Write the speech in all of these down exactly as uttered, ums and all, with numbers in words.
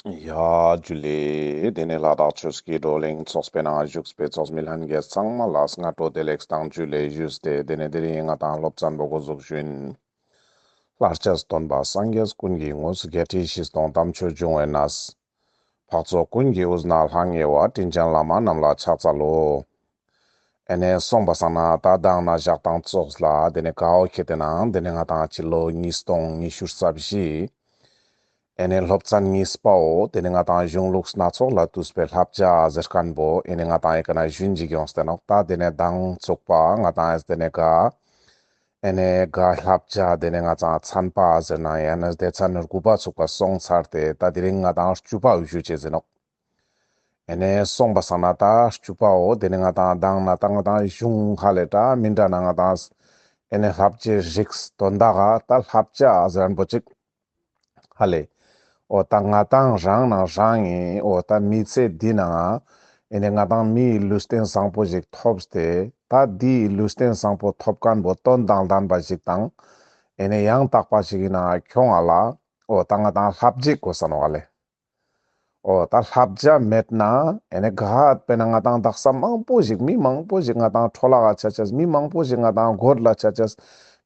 ཡ་ཇུ་ལེ། དེ་ནས་ལ་དྭགས་ཆོས་ཀྱི་བགྲོ་གླེང་ཚོགས་པའི་ནང་བཞུགས་པའི་ཚོགས་མི་ལྷན་རྒྱས་ཚང་མ་ལ་སྔ་དྲོ་བདེ་ལེགས་དང་ཇུ་ལེ་ཞུས་ཏེ། དེ་ནས་དེ་རིང་ང་ཏང་སློབ་ཚན་པོ་འགོ་འཛུགས་ཞུ་ཡིན། ལྷར་བཅས་སྟོན་པ་སངས་རྒྱས་ཀུན་གྱི་དངོས། བརྒྱད་ཁྲི་བཞི་སྟོང་དམ་ཆོས་འབྱུང་བའི་གནས། འཕགས་ཚོགས་ཀུན་གྱི་དབུས་ན་ལྷང་ངེ་བ། དྲིན་ཅན་བླ་མ་རྣམས་ལ་ཕྱག་འཚལ་ལོ། ཨེ་ནས་སོང་པ་སང་ན་ད་མདང་ན་ཞག་དང་ཙོགས་ལ་དེ་ནས་ག་འོ་ཁེ་དེ་ནང་དེ་ནས་ང་ཏང་སྤྱི་ལོ་ཉིས་སྟོང་ཉི་ཤུ་རྩ་བཞི། ཨེ་ནས་སློབ་ཚན་གཉིས་པའོ་དེ་ནས་ང་ཏང་གཞུང་ལུགས་སྣ་ཚོགས་ལས་བཏུས་པའི་བསླབ་བྱ་ཟེར་མཁན་པོ་ཨེ་ནས་ང་ཏང་ཨེ་ཀ་ན་ཞུན་ཅིག་ཡོངས་ཏེ་ནོག། ད་དེ་ནས་མདང་ཚུགས་པ་ང་ཏང་ཨེ་དེ་ནས་ག་ཨེ་ནས་ག་བསླབ་བྱ་དེ་ནས་ང་ཏང་ཚན་པ་ཟེར་ན་ཡང་ན་སྡེ་ཚན་དགུ་པ་ཚུགས་པ་སོང་ཚར་ཏེ། ད་དེ་རིང་ང་ཏང་བཅུ་པ་འུ་ཞུ་ཅེས་ཟེར་ནོག། ཨེ་ནས་སོང་པ་སང་ན་ད་བཅུ་པའོ་དེ་ནས་ང་ཏང་མདང་ན་ད་ང་ཏང་གཞུང་ཧ་ལས་འདྲ་མི་འདྲ་ན་ང་ཏང་ཨེ་ནས་བསླབ་བྱའི་རིགས་དོན་དག་ག་ད་བསླབ་བྱ་ཟེར་མཁན་པོ་ཅིག་ཧ་ལས། འོ་ད་ང་ཏང་རང་ནང་རང་ཨིན། འོ་ད་མི་ཚེ་འདི་ནང་ཨེ་ནས་ང་ཏང་མིའི་ལུས་རྟེན་བཟང་པོ་ཞིག་ཐོབ་སྟེ། ད་འདིའི་ལུས་རྟེན་བཟང་པོ་ཐོབ་མཁན་པོ་དོན་དང་ལྡན་པ་ཞིག་དང་ཨེ་ནས་ཡང་དག་པ་ཞིག་ཨིན་ན་ཁྱོང་ང་ལ་འོ་ད་ང་ཏང་བསླབ་བྱ་དགོས་ས་ནོག་ལེ། འོ་ད་བསླབ་བྱ་མེད་ན་ཨེ་ནས་ག་དཔེར་ན་ང་ཏང་དག་ས་མང་པོ་ཞིག་མི་མང་པོ་ཞིག་ང་ཏང་འཕྲོ་བརླག་ག་ཆ་ཅེས། མི་མང་པོ་ཞིག་ང་ཏང་གོད་ལ་ཆ་ཅེས།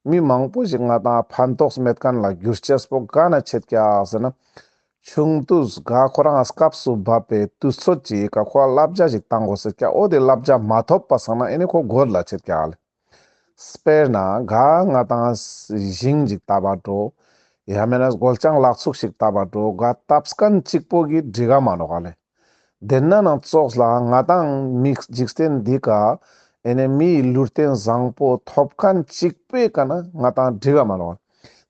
མི་མང་པོ་ཞིག་ང་ཏང་ཕན་ཐོགས་མེད་མཁན་ལ་འགྱུར་ཅེས་པོ་ག་ན་ཆེད་ཀྱག་ཟེར་ན། ཆུང་དུས་ག་ཁོ་རང་སྐབས་སུ་བབ་པའི་དུས་ཚོད་ཅིག་ག་ཁོ་བསླབ་བྱ་ཞིག་བཏང་དགོས་ཟེར་ཀྱག། འོ་དེ་བསླབ་བྱ་མ་ཐོབ་པ་སང་ན་ཨེ་ནས་ཁོ་གོད་ལ་ཆེད་ཀྱག་ལེ། དཔེར་ན་ག་ང་ཏང་ཞིང་ཞིག་བཏབ་པ་འགྲོ། ཡང་མེད་ན་སྒོ་ལྕང་ལག་ཚུགས་ཤིག་བཏབ་པ་འགྲོ། ག་བཏབ་མཁན་གཅིག་པོ་གི་འགྲིག་ག་མ་ནོག་ལེ། དེ་ན་ནང་ཙོགས་ལ་ང་ཏང་མི་འཇིག་རྟེན་འདི་ཀ་ཨེ་ནས་མིའི་ལུས་རྟེན་བཟང་པོ་ཐོབ་མཁན་གཅིག་པོའི་ཀ་ན་ང་ཏང་འགྲིག་ག་མ་ནོག།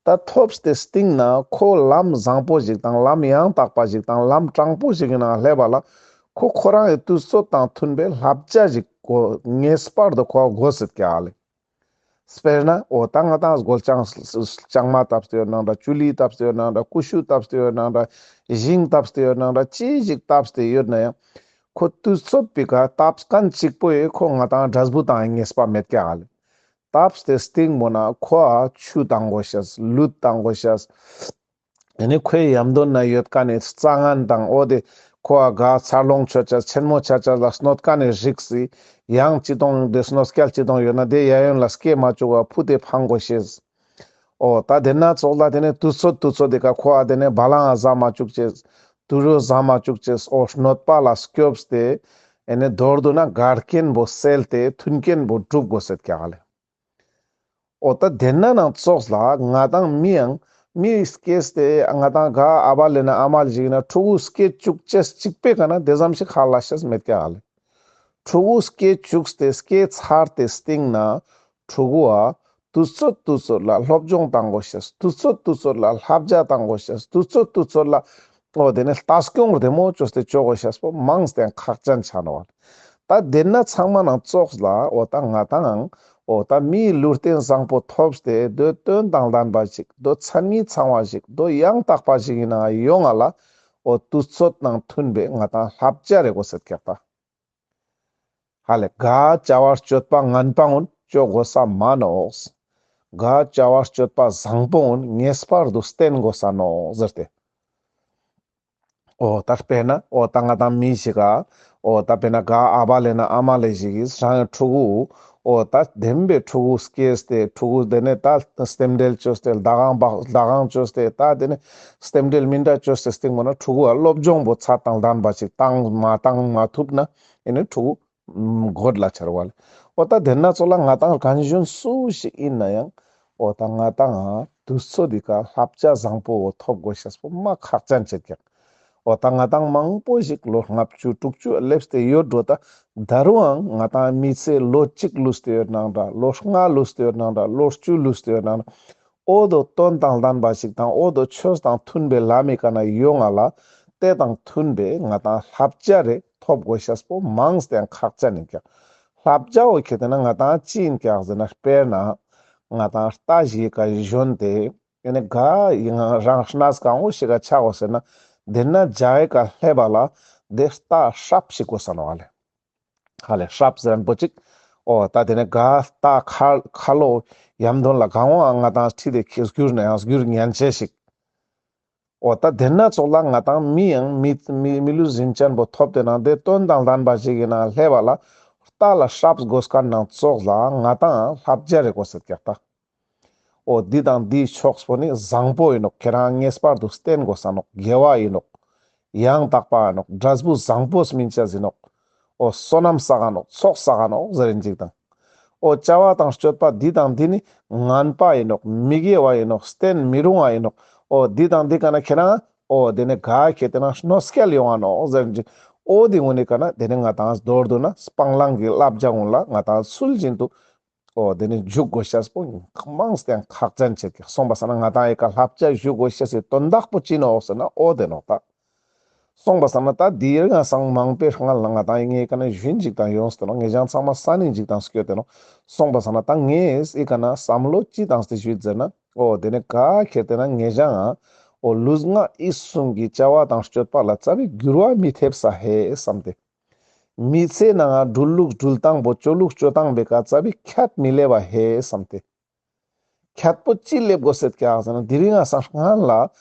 ད་ཐོབ་སྟེ་སྟིང་ན་ཁོ་ལམ་བཟང་པོ་ཞིག་དང་ལམ་ཡང་དག་པ་ཞིག་དང་ལམ་དྲང་པོ་ཞིག་གི་ནང་སླེབས་པ་ལ་ཁོ་ཁོ་རང་གི་དུས་ཚོད་དང་མཐུན་པའི་བསླབ་བྱ་ཞིག་གོ་ངེས་པར་དུ་ཁོ་དགོས་ཟེར་ཀྱག་ལེ། དཔེར་ན་འོ་ད་ང་ཏང་སྒོ་ལྕང་ལྕང་མ་བཏབ་སྟེ་ཡོད་ནང་འདྲ། ཅུ་ལི་བཏབ་སྟེ་ཡོད་ནང་འདྲ། ཀུ་ཤུ་བཏབ་སྟེ་ཡོད་ནང་འདྲ། ཞིང་བཏབ་སྟེ་ཡོད་ནང་འདྲ། ཅི་ཞིག་བཏབ་སྟེ་ཡོད་ན་ཡང་ཁོ་དུས་ཚོད་པོའི་ཀ་བཏབ་མཁན་གཅིག་པོ་ཡི་ཁོ་ང་ཏང་འབྲས་བུ་དང་ངེས་པ་མེད་ཀྱག་ལེ། བཏབ་སྟེ་སྟིང་མོ་ན་ཁོ་ཨ་ཆུ་བཏང་དགོས་ཤེས། ལུད་བཏང་དགོས་ཤེས། ཨེ་ནས་ཁོའི་ཡམ་དོན་ན་ཡོད་མཁན་ནི་རྩྭ་ངན་དང་འོ་དེ་ཁོ་ཨ་ག་འཚར་ལོངས་ཆོ་ཅེས་ཆེན་མོ་ཆ་ཅེས་ལ་གནོད་མཁན་ནི་རིགས་སི་ཡང་ཅི་གཏོང་དེ་གནོད་སྐྱེལ་ཅི་གཏོང་ཡོད་ན་དེ་ཡ་ཡོན་ལ་སྐྱེ་མ་བཅུག་པ་ཕུད་དེ་འཕང་དགོས་ཤེས། འོ་ད་དེ་ན་ཙོགས་ལ་དེ་ནས་དུས་ཚོད་དུས་ཚོད་དེ་ཀ་ཁོ་ཨ་དེ་ནས་བ་ལང་ང་ཟ་མ་བཅུག་ཅེས། དུད་འགྲོ་ཟ་མ་བཅུག་ཅེས། འོ་གནོད་པ་ལ་སྐྱོབས་ཏེ་ཨེ་ནས་མདོར་བསྡུ་ན་འགལ་རྐྱེན་པོ་སེལ་ཏེ་མཐུན་རྐྱེན་པོ་སྒྲུབ་དགོས་ཟེར་ཀྱག་ལེ། འོ་ད་དེ་ན་ནང་ཙོགས་ལ་ང་ཏང་མི་ཡང་མི་སྐྱེས་ཏེ་ང་ཏང་ག་ཨ་བ་ལེ་ན་ཨ་མ་ལེ་ཞིག་ན་ཕྲུ་གུ་སྐྱེ་བཅུག་ཅེས་གཅིག་པོའི་ཀ་ན་དེ་ཙམ་ཞིག་ཧ་ལ་ཤེས་མེད་ཀྱག་ལེ། ཕྲུ་གུ་སྐྱེ་བཅུག་སྟེ་སྐྱེ་ཚར་ཏེ་སྟིང་ན་ཕྲུ་གུ་ཨ་དུས་ཚོད་དུས་ཚོད་ལ་སློབ་སྦྱོང་བཏང་དགོས་ཤེས། དུས་ཚོད་དུས་ཚོད་ལ་བསླབ་བྱ་བཏང་དགོས་ཤེས། དུས་ཚོད་དུས་ཚོད་ལ་འོ་དེ་ནས་ལྟ་སྐྱོང་བདེ་མོ་བཅོས་ཏེ་བཅོ་དགོས་ཤེས་པོ་མང་སྟེ་ཁག་ཅན་ཆ་ནོག། ད་དེ་ན་ཚང་མ་ནང་ཙོགས་ལ་འོ་ད་ང་ཏང་འོ་ད་མིའི་ལུས་རྟེན་བཟང་པོ་ཐོབ་སྟེ་དོ་དོན་དང་ལྡན་པ་ཞིག་དོ་མཚན་ཉིད་ཚང་བ་ཞིག་དོ་ཡང་དག་པ་ཞིག་ཡིན་ན་ཡོང་ང་ལ་འོ་དུས་ཚོད་དང་མཐུན་པའི་ང་ཏང་བསླབ་བྱ་རེ་དགོས་ཟེར་ཀྱག་ད། ཧ་ལེ། ག་བྱ་བ་སྤྱོད་པ་ངན་པ་གུན་བཅོ་དགོས་ས་མ་ནོག། ག་བྱ་བ་སྤྱོད་པ་བཟང་པོ་གུན་ངེས་པར་དུ་བསྟེན་དགོས་ས་ནོག་ཟེར་ཏེ། འོ་ད་དཔེར་ན་འོ་ད་ང་ཏང་མི་ཞིག་ག་འོ་ད་དཔེར་ན་ག་ཨ་བ་ལེ་ན་ཨ་མ་ལེ་ཞིག་གིས་རང་ཕྲུ་གུ་འོ་ད་བདེན་པའི་ཕྲུ་གུ་སྐྱེས་ཏེ་ཕྲུ་གུ་དེ་ནས་ད་རྟེན་འབྲེལ་བཅོས་ཏེ་ཟླ་གང་བ་ཟླ་གང་བཅོས་ཏེ་ད་དེ་ནས་རྟེན་འབྲེལ་མི་འདྲ་བཅོས་ཏེ་སྟིང་མོ་ན་ཕྲུ་གུ་ཨ་སློབ་སྦྱོང་པོ་ཚད་དང་ལྡན་པ་ཞིག་བཏང་མ་བཏང་མ་ཐུབ་ན་ཨེ་ནི་ཕྲུ་གུ་གོད་ལ་ཆར་བ་ལེ། འོ་ད་དེ་ན་ཙོགས་ལ་ང་ཏང་གང་གཞོན་སུ་ཞིག་ཡིན་ན་ཡང་འོ་ད་ང་ཏང་དུས་ཚོད་འདི་ཀ་བསླབ་བྱ་བཟང་པོ་ཐོབ་དགོས་ཤེས་པོ་མ་ཁག་ཅན་ཆེད་ཀྱག། འོ་ད་ང་ཏང་མང་པོ་ཞིག་ལོ་ལྔ་བཅུ་དྲུག་ཅུ་སླེབས་ཏེ་ཡོད་འགྲོ། ད་ད་རུང་ང་ཏང་མི་ཚེ་ལོ་གཅིག་ལུས་ཏེ་ཡོད་ནང་འདྲ། ལོ་ལྔ་ལུས་ཏེ་ཡོད་ནང་འདྲ། ལོ་བཅུ་ལུས་ཏེ་ཡོད་ནང་འདྲ། འོ་དོ་དོན་དང་ལྡན་པ་ཞིག་དང་འོ་དོ་ཆོས་དང་མཐུན་པའི་ལམ་མི་ཀ་ན་ཡོང་ང་ལ་དེ་དང་མཐུན་པའི་ང་ཏང་བསླབ་བྱ་རེ་ཐོབ་དགོས་ཤེས་པོ་མང་སྟེ་ཁག་ཅན་ཡིན་ཀྱག། བསླབ་བྱ་འོ་ཁེ་དེ་ན་ང་ཏང་ཅི་ཡིན་ཀྱག་ཟེར་ན་དཔེར་ན་ང་ཏང་རྟ་ཞིག་ག་བཞོན་ཏེ་ཨེ་ནི་ག་ཡིན་རང་གནས་གང་བོ་ཞིག་ག་ཆ་དགོས་ཟེར་ན་དེ་ན་བྱ་ཡི་ཀ་ལྷེབ་པ་ལ་དེ་རྟ་ཧྲབ་ཞིག་དགོས་ས་ནོག་ལེ། ཧ་ལེ། ཧྲབ་ཟེར་མཁན་པོ་ཅིག། འོ་ད་དེ་ནས་ག་རྟ་ཁ་ཁ་ལོ་ཡམ་དོན་ལ་གང་བོ་ང་ཏང་ཁྲིད་དེ་ཁྱེར་སྒྱུར་ན་ཡང་སྒྱུར་ཉན་ཆེ་ཞིག། འོ་ད་དེ་ན་ཙོགས་ལ་ང་ཏང་མི་ཡང་མི་མི་མི་ལུས་རིན་ཆེན་པོ་ཐོབ་སྟེ་ནང་དེ་དོན་དང་ལྡན་པ་ཞིག་ཡིན་ན་སླེབས་པ་ལ་རྟ་ལ་སྲབ་དགོས་མཁན་ནང་ཙོགས་ལ་ང་ཏང་བསླབ་བྱ་རེ་དགོས་སེད་ཀྱག་ད། འོ་འདི་དང་འདིའི་ཕྱོགས་པོ་ནི་བཟང་པོ་ཡིན་ནོག་ཁྱེད་རང་ངེས་པར་དུ་བསྟེན་དགོས་ས་ནོག་དགེ་བ་ཡིན་ནོག་ཡང་དག་པ་ཡིན་ནོག་འབྲས་བུ་བཟང་པོ་སྨིན་ཆ་ཡིན་ནོག་འོ་བསོད་ནམས་བསགས་ནོག་ཚོགས་བསགས་ནོག་ཟེར་རིན་ཅིག་དང་། འོ་བྱ་བ་དང་སྤྱོད་པ་འདི་དང་འདི་ནི་ངན་པ་ཡིན་ནོག་མི་དགེ་བ་ཡིན་ནོག་བསྟེན་མི་རུང་བ་ཡིན་ནོག་འོ་འདི་དང་འདི་ཀ་ན་ཁྱེད་རང་འོ་དེ་ནི་ག་ཁྱེད་དེ་ན་གནོད་སྐྱེལ་ཡོང་བ་ནོག་ཟེར་རིན་ཅིག་འོ་དེ་ངོ་ནི་ཀ་ན་དེ་ནི་ང་ཏང་མདོར་བསྡུ་ན་སྤང་བླང་གི་བསླབ་བྱ་ཀུན་ལ་ང་ཏང་ཚུལ་བཞིན་དུ་འོ་དེ་ནི་འཇུག་དགོས་ཤེས་པོ་མང་སྟེ་ཁག་ཅན་ཆེད་ཀྱི་སོང་པ་ས་ན་ང་ཏང་ཨེ་ཀ་བསླབ་བྱ་ཞུ་དགོས་ཤེས་སི་དོན་དག་པོ་ཅི་ནོག་ཟེར་ན་འོ་དེ་ནོག་ད། སོང་པ་ས་ན་ད་འདི་ཡི་ང་སང་མང་པོའི་སྔ་ལ་ང་ཏང་ངའི་ཀ་ན་ཞུན་ཅིག་དང་ཡོངས་ཏེ་ནོག་ངེ་ཞང་ཚང་མ་ས་ནིང་ཅིག་དང་སྐྱོད་དེ་ནོག་སོང་པ་ས་ན་ད་ངས་ཨི་ཀ་ན་བསམ་བློ་ཅི་བཏང་སྟེ་ཞུས་ཟེར་ན་འོ་དེ་ནི་ག་ཁྱེད་དེ་ན་ངེ་ཞང་ང་འོ་ལུས་ངག་ཡིད་གསུམ་གྱི་བྱ་བ་དང་སྤྱོད་པ་ལ་རྩ་བའི་འགྱུར་བ་མི་ཐེབས་ས་ཧེ་བསམ་སྟེ། མི་ཚེ་ནང་འགྲུལ་ལུགས་འགྲུལ་སྟངས་པོ་སྤྱོད་ལུགས་སྤྱོད་སྟངས་པའི་ཀ་རྩ་བའི་ཁྱད་མི་ལེ་བ་ཧེ་བསམ་སྟེ། ཁྱད་པོ་ཅི་ལེབ་དགོས་སེད་ཀྱག་ཟེར་ན་དེ་རིང་ང་སང་སྔན་ལ་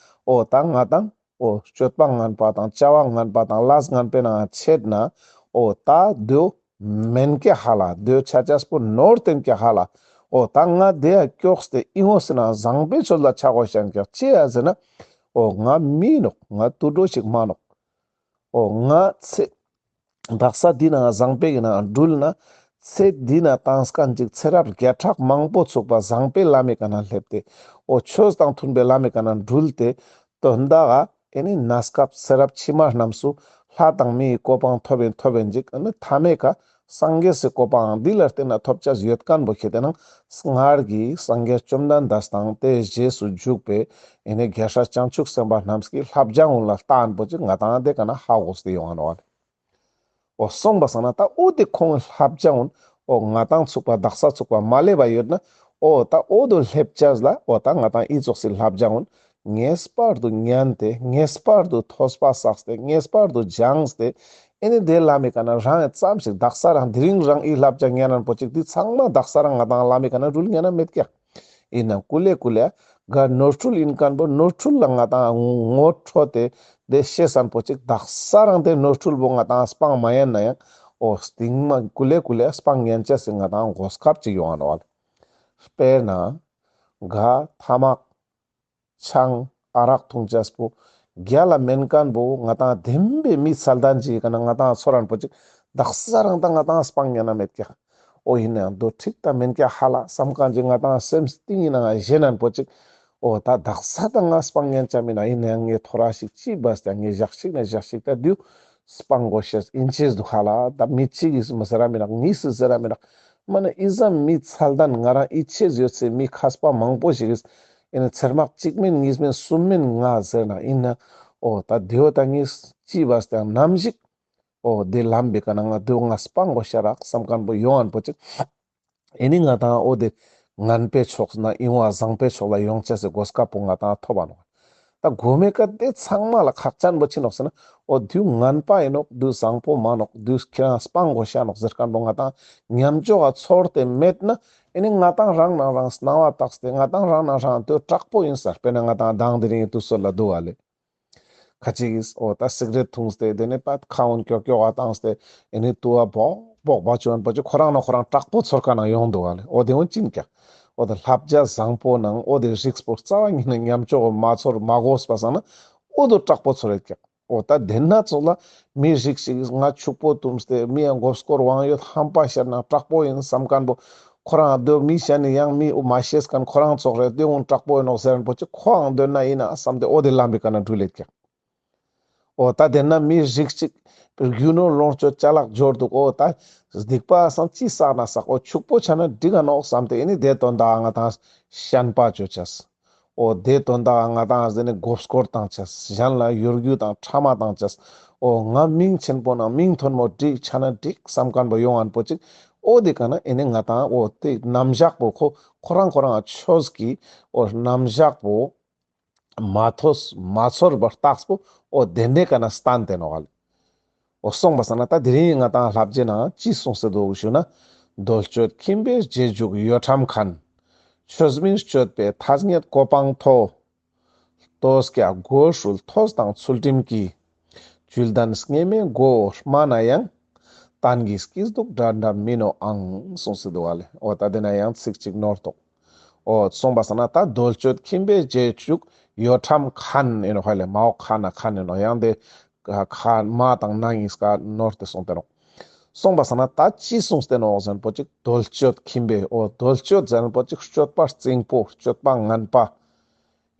འོ་ད་ང་ཏང་འོ་སྤྱོད་པ་ངན་པ་དང་བྱ་བ་ངན་པ་དང་ལས་ངན་པའི་ནང་ཆད་ན་འོ་ད་དེའོ་མེན་ཀྱག་ཧ་ལ་དེའོ་ཆ་ཆས་པོ་ནོར་ཏེན་ཀྱག་ཧ་ལ། འོ་ད་ང་དེ་ཡ་ཀྱོགས་ཏེ་ཨི་ངོ་ཟེར་ན་བཟང་པོའི་ཆོས་ལ་ཆ་དགོས་ཤན་ཀྱག་ཅི་ཡ་ཟེར་ན་འོ་ང་མི་ནོག་ང་དུད་འགྲོ་ཞིག་མ་ནོག་འོ་ང་ཚེ་དག་ས་འདི་ན་བཟང་པོའི་ནང་འགྲུལ་ན་ཚེ་འདི་ན་ཏང་སྐན་ཅིག་ཚེ་རབས་བརྒྱ་ཕྲག་མང་པོ་ཚུགས་པ་བཟང་པོའི་ལམ་མི་ཀ་ན་སླེབས་ཏེ་འོ་ཆོས་དང་མཐུན་པའི་ལམ་མི་ཀ་ན་འགྲུལ་ཏེ་དོན་དག་ག་ཨེ་ནི་གནས་སྐབས་ཚེ་རབས་ཕྱི་མ་རྣམས་སུ་ལྷ་དང་མིའི་གོ་འཕང་ཐོབ་ཨིན་ཐོབ་ཨིན་ཅིག་ཨ་ནི་མཐའ་མའི་ཀ་སངས་རྒྱས་སི་གོ་འཕང་འདི་ལ་བརྟེན་ན་ཐོབ་ཆ་ཡོད་མཁན་པོ་ཁྱེད་དེ་ན་སྔར་གྱི་སངས་རྒྱས་བཅོམ་ལྡན་འདས་དང་དེའི་རྗེས་སུ་འཇུག་པའི་ཨེ་ནི་རྒྱལ་སྲས་བྱང་ཆུབ་སེམས་དཔའ་རྣམས་ཀྱི་བསླབ་བྱ་ཀུན་ལ་ལྟ་ཨན་པོ་ཅིག་ང་ཏང་དེ་ཀ་ན་ཧ་གོ་སྟེ་ཡོང་ཨ་ནོག་ཨ་ལེ། འོ་སོང་པ་སང་ན་ད་འོ་དེ་ཁོང་བསླབ་བྱ་ཀུན་འོ་ང་ཏང་ཚུགས་པ་དག་ས་ཚུགས་པ་མ་ལེབ་པ་ཡོད་ན་འོ་ད་འོ་དོ་སླེབ་ཆ་ལ་འོ་ད་ང་ཏང་ཨི་ཙོགས་སི་བསླབ་བྱ་ཀུན་ངེས་པར་དུ་ཉན་ཏེ་ངེས་པར་དུ་ཐོས་པ་བསགས་ཏེ་ངེས་པར་དུ་སྦྱངས་ཏེ་ཨེ་ནི་དེ་ལམ་མི་ཀ་ན་རང་ཙམ་ཞིག་དག་ས་རང་དེ་རིང་རང་ཨི་བསླབ་བྱ་ཉན་ཨན་པོ་ཅིག་དེ་ཚང་མ་དག་ས་རང་ང་ཏང་ལམ་མི་ཀ་ན་འགྲུལ་ཉན་ན་མེད་ཀྱག་ཨིན་ན་ཀུ་ལེ་ཀུ་ལེ་ག་ནོར་འཁྲུལ་ཨིན་མཁན་པོ་ནོར་འཁྲུལ་ལ་ང་ཏང་ངོ་འཕྲོད་དེ་དེ་ཤེས་ཨན་པོ་ཅིག་དག་ས་རང་དེ་ནོར་འཁྲུལ་པོ་ང་ཏང་སྤང་མ་ཉན་ན་ཡང་འོ་སྟིང་མ་ཀུ་ལེ་ཀུ་ལེ་སྤང་ཉན་ཆ་སི་ང་ཏང་གོ་སྐབས་ཅིག་ཡོང་ཨ་ནོག་ཨ་ལེ། དཔེར་ན་ག་ཐ་མག་ཆང་ཨ་རག་འཐུང་ཆས་པོ་རྒྱ་ལ་མེན་མཁན་པོ་ང་ཏང་བདེན་པའི་མི་ཚད་ལྡན་ཅིག་ག་ན་ང་ཏང་ཚོར་ཨན་པོ་ཅིག་དག་ས་རང་ད་ང་ཏང་སྤང་ཉན་ན་མེད་ཀྱག་འོ་ཡིན་ནའང་དོ་འགྲིག་ད་མེན་ཀྱག་ཧ་ལ་བསམ་མཁན་ཅིག་ང་ཏང་སེམས་གཏིང་ཡིན་ནའང་ཞེན་ཨན་པོ་ཅིག་འོ་ད་དག་ས་ད་ང་སྤང་ཉན་ཆ་མིན་ན་ཡིན་ནའང་ངས་ཐོ་ར་ཞིག་ཅི་བས་ད་ངས་ཞག་ཞིག་ན་ཞག་ཞིག་ད་དུ་སྤང་དགོས་ཤེས་ཨིན་ཆེས་འདུག་ཧ་ལ། ད་མི་གཅིག་གིས་མི་ཟེར་ར་མི་རག་གཉིས་སུ་ཟེར་ར་མི་རག་མ་ན་ཨི་ཙམ་མི་ཚད་ལྡན་ང་རང་ཨི་ཆེས་ཡོད་སའི་མི་མཁས་པ་མང་པོ་ཞིག་གིས་ཨེ་ནི་ཚེར་མག་གཅིག་མིན་གཉིས་མིན་གསུམ་མིན་ལྔ་ཟེར་ན་ཨིན་ན་འོ་ད་དེའོ་ད་ངས་ཅི་བས་ད་ནམ་ཞིག་འོ་དེ་ལམ་པའི་ཀ་ན་ང་དེའོ་ང་སྤང་དགོས་ཤ་རག་བསམ་མཁན་པོ་ཡོང་ཨན་པོ་ཅིག་ཨེ་ནི་ང་ཏང་འོ་དེ་ངན་པའི་ཕྱོགས་ན་ཨིན་བ་བཟང་པའི་ཕྱོགས་ལ་ཡོང་ཆ་སི་གོ་སྐབས་པོ་ང་ཏང་ཐོབ་པ་ནོག་ད་གོ་མའི་ཀ་དེ་ཚང་མ་ལ་ཁག་ཅན་པོ་ཅི་ནོག་ཟེར་ན་འོ་དུས་ངན་པ་ཨིན་ནོག་དུས་བཟང་པོ་མ་ནོག་དུས་ཁྱེད་རང་སྤང་དགོས་ཤ་ནོག་ཟེར་མཁན་པོ་ང་ཏང་ཉམས་ཆོག་ག་ཚོར་ཏེ་མེད་ན་ཨེ་ནི་ང་ཏང་རང་ནང་རང་སྣང་བ་བཏགས་ཏེ་ང་ཏང་རང་ནང་རང་དེ་དྲག་པོ་ཨིན་ས། དཔེར་ན་ང་ཏང་མདང་དེ་རིང་དུས་ཚོད་ལ་འདུག་ག་ལེ། ཁ་ཅིག་གིས་འོ་ད་སིག་རེཊ་འཐུངས་ཏེ་དེ་ནས་པད་ཁ་འོན་ཀྱོག་ཀྱོག་ག་བཏངས་ཏེ་ཨེ་ནི་དུ་བ་བོག་བོག་བ་ཅོ་ཨན་པོ་ཅིག་ཁོ་རང་ན་ཁོ་རང་དྲག་པོ་ཚོར་མཁན་ནང་ཡོང་འདུག་ག་ལེ། འོ་དེ་འོན་ཅི་ཨིན་ཀྱག་འོ་དེ་བསླབ་བྱ་བཟང་པོ་ནང་འོ་དེ་རིགས་པོ་རྩ་བ་ཉིད་ནས་ཉམས་ཆོག་མ་ཚོར་མ་གོས་པ་སང་ན་འོ་དོ་དྲག་པོ་ཚོར་ཡོད་ཀྱག་འོ་ད་དེ་ན་ཙོགས་ལ་མི་རིགས་ཤིག་ང་ཕྱུག་པོ་བཏུམས་ཏེ་མི་ཡང་མགོ་སྐོར་དབང་ཡོད་ཧམ་པ་ཤར་ན་དྲག་པོ་ཨིན་བསམ་མཁན་པོ་ཁོ་རང་སྡོད་མི་ཤ་ནི་ཡང་མི་མ་ཤེས་མཁན་ཁོ་རང་ཙོགས་རེད། དེ་འོན་དྲག་པོ་ཨིན་ནོག་ཟེར་ན་པོ་ཅིག་ཁོའང་སྡོད་ན་ཨིན་ན་བསམ་སྟེ་འོ་དེ་ལམ་པའི་ཀ་ན་འགྲུལ་ལེད་ཀྱག་འོ་ད་དེ་ན་མི་རིགས་ཅིག་རྒྱུ་ནོར་ལོངས་སྤྱོད་ཅ་ལག་འབྱོར་འདུག་འོ་ད་སྡིག་པ་སང་ཅི་བསགས་ན་བསགས། འོ་ཕྱུག་པོ་ཆ་ན་འགྲིག་ག་ནོག་བསམ་སྟེ་ཨེ་ནི་དེ་དོན་དག་ང་ཏང་ཤན་པ་ཅོ་ཆས། འོ་དེ་དོན་དག་ང་ཏང་ཟེར་ནས་མགོ་སྐོར་བཏང་ཆས། གཞན་ལ་གཡོ་སྒྱུ་དང་ཕྲ་མ་བཏང་ཆས། འོ་ང་མིང་ཆེན་པོ་ནང་མིང་ཐོན་མོ་འགྲིག་ཆ་ན་འགྲིག་བསམ་མཁན་པོ་ཡོང་ཨན་པོ་ཅིག་འོ་དེ་ཀ་ན་ཨེ་ནི་ང་ཏང་འོ་དེ་རྣམ་གཞག་པོ་ཁོ་ཁོ་རང་ཁོ་རང་ཆོས་ཀྱི་འོ་རྣམ་གཞག་པོ་མ་ཐོས་མ་ཚོར་བར་རྟགས་པོ་འོ་དེ་འདྲའི་ཀ་ན་སྟན་ཏེ་ནོག་ག་ལེ། འོ་སོང་པ་སང་ན་ད་དེ་རིང་ང་ཏང་བསླབ་བྱའི་ནང་ཅི་གསུངས་སེ་འདུག་ཞུ་ན། འདོད་སྤྱོད་ཁྱིམ་པའི་རྗེས་འཇུག་གཡོ་ཁྲམ་མཁན། ཆོས་མིན་སྤྱོད་པའི་ཐ་སྙད་གོ་འཕང་མཐོ། ལྟོས་ཀྱང་སྒོ་ཧྲུལ་ཐོས་དང་ཚུལ་ཁྲིམས་ཀྱི། བཅུད་ལྡན་སྙེ་མའི་སྒོ་སྨྲ་ན་ཡང་། གཏན་གྱི་སྐྱིད་སྡུག་འདྲ་འདྲ་མིན་ནོ་ཨང་གསུངས་སེ་འདུག་ག་ལེ། འོ་ད་དེ་ན་ཡང་ཚིག་གཅིག་ནོར་ཏོག་འོ་གསུངས་པ་སང་ན་ད་གདོལ་སྤྱོད་ཁྱིམ་པའི་རྗེས་འཇུག་ཡོ་ཁྲམ་ཁན་ཨིན་ནོག་ཧ་ལེ། མའོ་ཁ་ན་ཁན་ཨིན་ནོག་ཡང་དེ་ཁ་མ་དང་ན་གཉིས་ཀ་ནོར་ཏེ་སོང་སྟེ་ནོག་གསུངས་པ་སང་ན་ད་ཅི་གསུངས་ཏེ་ནོག་ཟེར་ན་པོ་ཅིག་གདོལ་སྤྱོད་ཁྱིམ་པའི་འོ་གདོལ་སྤྱོད་ཟེར་ན་པོ་ཅིག་སྤྱོད་པ་རྩིང་པོ་སྤྱོད་པ་ངན་པ་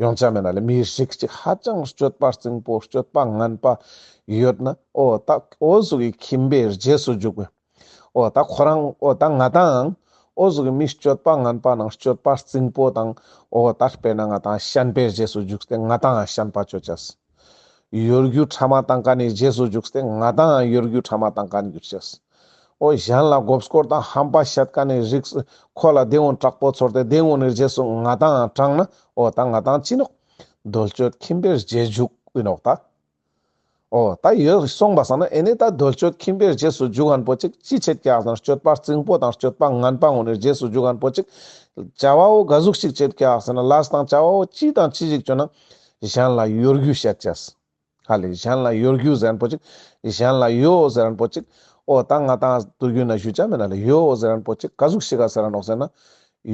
ཡོང་ཆ་མེད་ན་ལེ། མི་རིགས་ཅིག་ཧ་ཅང་སྤྱོད་པ་རྩིང་པོ་སྤྱོད་པ་ངན་པ་ཡོད་ན་འོ་ད་འོ་ཟུག་གི་ཁྱིམ་པའི་རྗེས་སུ་འཇུག་པའི་འོ་ད་ཁོ་རང་འོ་ད་ང་དང་འོ་ཟུག་གི་མི་སྤྱོད་པ་ངན་པ་ནང་སྤྱོད་པ་རྩིང་པོ་དང་འོ་ད་དཔེར་ན་ང་དང་བཤན་པའི་རྗེས་སུ་འཇུག་སྟེ་ང་དང་བཤན་པ་ཅོ་ཅེས། གཡོ་སྒྱུ་ཕྲ་མ་བཏང་མཁན་ནི་རྗེས་སུ་འཇུག་སྟེ་ང་དང་གཡོ་སྒྱུ་ཕྲ་མ་བཏང་མཁན་གྱུར་ཅེས། འོ་གཞན་ལ་མགོ་སྐོར་དང་ཧམ་པ་བཤད་མཁན་ནི་རིགས་ཁོ་ལ་དེ་འོ་དྲག་པོ་ཚོར་ཏེ་དེ་འོ་ནི་རྗེས་སུ་ང་དང་དྲངས་ན་འོ་ད་ང་དང་ཅི་ནོག་གདོལ་སྤྱོད་ཁྱིམ་པའི་རྗེས་འཇུག་ཨིན་ནོག་ད། འོ་ད་ཡོད་སོང་པ་སང་ན་ཨེ་ནེ་ད་གདོལ་སྤྱོད་ཁྱིམ་པའི་རྗེས་སུ་འཇུག་མཁན་པོ་ཅིག་ཅི་བྱེད་ཀྱག་ཟེར་ན་སྤྱོད་པ་རྩིང་པོ་དང་སྤྱོད་པ་ངན་པ་འོ་ནི་རྗེས་སུ་འཇུག་མཁན་པོ་ཅིག་བྱ་བ་འོ་ག་ཟུག་ཅིག་བྱེད་ཀྱག་ཟེར་ན་ལས་དང་བྱ་བ་འོ་ཅི་དང་ཅི་ཞིག་བཅོ་ན་གཞན་ལ་གཡོ་སྒྱུ་བཤད་ཅེས། ཧ་ལེ་གཞན་ལ་གཡོ་སྒྱུ་ཟེར་མཁན་པོ་ཅིག་གཞན་ལ་གཡོ་ཟེར་མཁན་པོ་ཅིག་འོ་ད་ང་དང་དུས་རྒྱུན་ན་ཞུ་ཆ་མེད་ན་ལེ། གཡོ་ཟེར་མཁན་པོ་ཅིག་ག་ཟུག་ཞིག་ག་ཟེར་ར་ནོག་ཟེར་ན།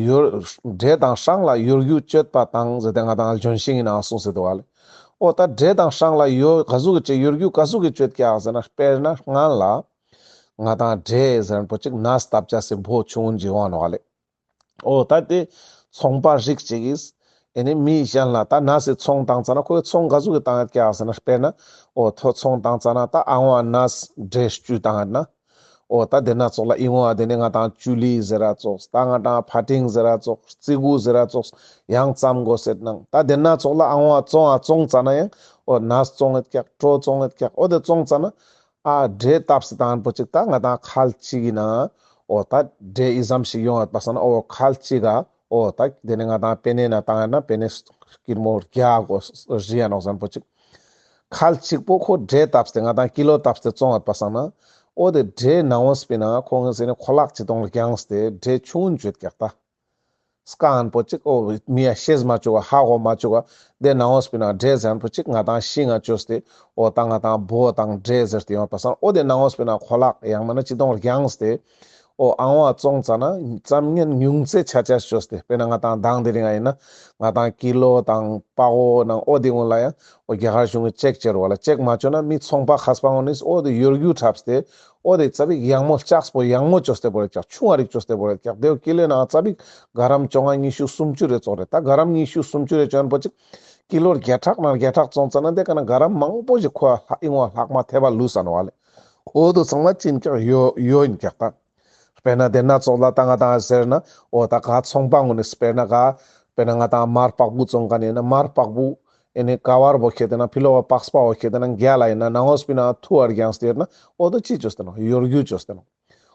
གཡོ་འདྲེ་དང་སྲང་ལ་གཡོ་སྒྱུ་སྤྱོད་པ་དང་ཟེར་ཏེ་ང་དང་ལྗོན་ཤིང་ངི་ནང་གསུངས་སེ་འདུག་ག་ལེ། འོ་ད་འདྲེ་དང་སྲང་ལ་གཡོ་ག་ཟུག་གི་ཅིག་གཡོ་སྒྱུ་ག་ཟུག་གི་སྤྱོད་ཀྱག་ཟེར་ན་དཔེར་ན་སྔན་ལ་ང་དང་འདྲེ་ཟེར་མཁན་པོ་ཅིག་ནས་བཏབ་ཅེས་སི་འབོ་ཆུང་ངུན་ཅིག་ཡོང་ནོག་ག་ལེ། འོ་ད་དེ་ཚོང་པ་རིགས་ཅིག་གིས་ཨེ་ནེ་མི་གཞན་ལ་ད་ནས་སི་ཚོང་བཏང་ཙ་ན་ཁོའི་ཚོང་ག་ཟུག་གི་བཏང་ཡོད་ཀྱག་ཟེར་ན་དཔེར་ན་འོ་ཐོ་ཚོང་བཏང་ཙ་ན་ད་ཨང་བ་ནས་འདྲེ་བཅུ་བཏང་ཡོད་ན། འོ་ད་དེ་ན་ཙོགས་ལ་ཨིན་བ་དེ་ནེ་ང་དང་ཅུ་ལི་ཟེར་ར་ཙོགས་ད་ང་དང་ཕ་ཏིང་ཟེར་ར་ཙོགས་རྩི་གུ་ཟེར་ར་ཙོགས་ཡང་ཙམ་གོ་ཟེར་ནང་ད་དེ་ན་ཙོགས་ལ་ཨང་བ་བཙོང་ང་བཙོང་ཙ་ན་ཡང་འོ་ནས་བཙོང་ཡོད་ཀྱག་གྲོ་བཙོང་ཡོད་ཀྱག་འོ་དེ་བཙོང་ཙ་ན། ཨ་འདྲེ་བཏབ་སྟེ་བཏང་མཁན་པོ་ཅིག་ད་ང་དང་ཁལ་གཅིག་གི་ནང་འོ་ད་འདྲེ་ཨི་ཙམ་ཞིག་ཡོང་ཡོད་པ་སང་ན་འོ་ཁལ་གཅིག་ག་འོ་ད་དེ་ནེ་ང་དང་པེ་ནེ་ན་བཏང་ཡོད་ན་པེ་ནེ་ཀིར་མོ་བརྒྱ་གོ་རི་ཡ་ནོག་ཟེར་མཁན་པོ་ཅིག་ཁལ་གཅིག་པོ་ཁོ་འདྲེ་བཏབ་སྟེ་ང་དང་ཀི་ལོ་བཏབ་སྟེ་བཙོང་ཡོད་པ་སང་ན་འོ་དེ་འདྲེ་ནང་བོ་སྤི་ན་ཁོང་ངི་ཟེར་ནེ་ཁོ་ལག་ཅི་གཏོང་རྒྱངས་ཏེ་འདྲེ་ཆུང་ངུན་ཅོ་ཡོད་ཀྱག་ད། སྐད་མཁན་པོ་ཅིག་འོ་མི་ཡ་ཤེས་མ་བཅུག་ག་ཧ་གོ་མ་བཅུག་ག་དེ་ནང་བོ་སྤི་ན་འདྲེ་ཟེར་མཁན་པོ་ཅིག་ང་དང་ཤིང་ང་བཅོས་ཏེ་འོ་ད་ང་དང་འབོ་དང་འདྲེ་ཟེར་ཏེ་ཡོང་པ་སང་འོ་དེ་ནང་བོ་སྤི་ན་ཁོ་ལག་ཡང་མིན་ན་ཅི་གཏོང་རྒྱངས་ཏེ་འོ་ཨང་བ་བཙོང་ཙ་ན་ཙམ་ཉན་ཉུང་ཙེ་ཆ་ཆ་བཅོས་ཏེ་དཔེར་ན་ང་དང་དང་དེ་རིང་ཨིན་ན་ང་དང་ཀི་ལོ་དང་པག་གོ་ནང་འོ་དེ་གུན་ལ་ཡང་འོ་རྒྱ་གར་གཞུང་གི་ཅེག་བྱེད་རོགས་ལ་ཅེག་མ་བཅོས་ན་མི་ཚོང་པ་མཁས་པ་གུན་ནི་འོ་དེ་གཡོ་སྒྱུ་འཁྲབ་སྟེ། འོ་དེ་ཙ་པིག་ཡང་མོ་ལྕགས་པོ་ཡང་མོ་བཅོས་ཏེ་བོར་ཡོད་ཀྱག་ཆུང་ང་རིག་བཅོས་ཏེ་བོར་ཡོད་ཀྱག་དེ་བོ་ཀི་ལོའི་ནང་ཙ་པིག་ག་རམ་བཅོ་ལྔ་ཉི་ཤུ་སུམ་ཅུ་རེ་ཙོགས་རེད། ད་ག་རམ་ཉི་ཤུ་སུམ་ཅུ་རེ་བཅོ་མཁན་པོ་ཅིག་ཀི་ལོ་བརྒྱ་ཕྲག་ནང་བརྒྱ་ཕྲག་བཙོང་ཙ་ན་དེ་ཀ་ན་ག་རམ་མང་པོ་ཞིག་ཁོ་ཨིན་བ་ལྷག་མ་ཐེབས་པ་ལུས་ས་ནོག་ལེ། འོ་དོ་ཚང་མ་ཅི་ཨིན་ཀྱག་གཡོ་གཡོ་ཨིན་ཀྱག་ད། དཔེར་ན་དེ་ན་ཙོགས་ལ་ད་ང་དང་ཟེར་ན་འོ་ད་ག་ཚོང་པ་གུན་ནི་དཔེར་ན་ག་དཔེར་ན་ང་དང་མར་པག་བུ་བཙོང་མཁན་ཨིན་ན་མར་པག་བུ་ཨེ་ནེ་ཀ་བར་བོ་ཁྱེར་ཏེ་ན་ཕི་ལོག་པགས་པ་བོ་ཁྱེར་ཏེ་ན་རྒྱ་ལ་ཨིན་ན་ནང་བོ་སྤི་ན་ཐུ་བ་རྒྱངས་ཏེ་ཡོད་ན་འོ་དོ་ཅི་བཅོས་ཏེ་ནོག་གཡོ་སྒྱུ་བཅོས་ཏེ་ནོག་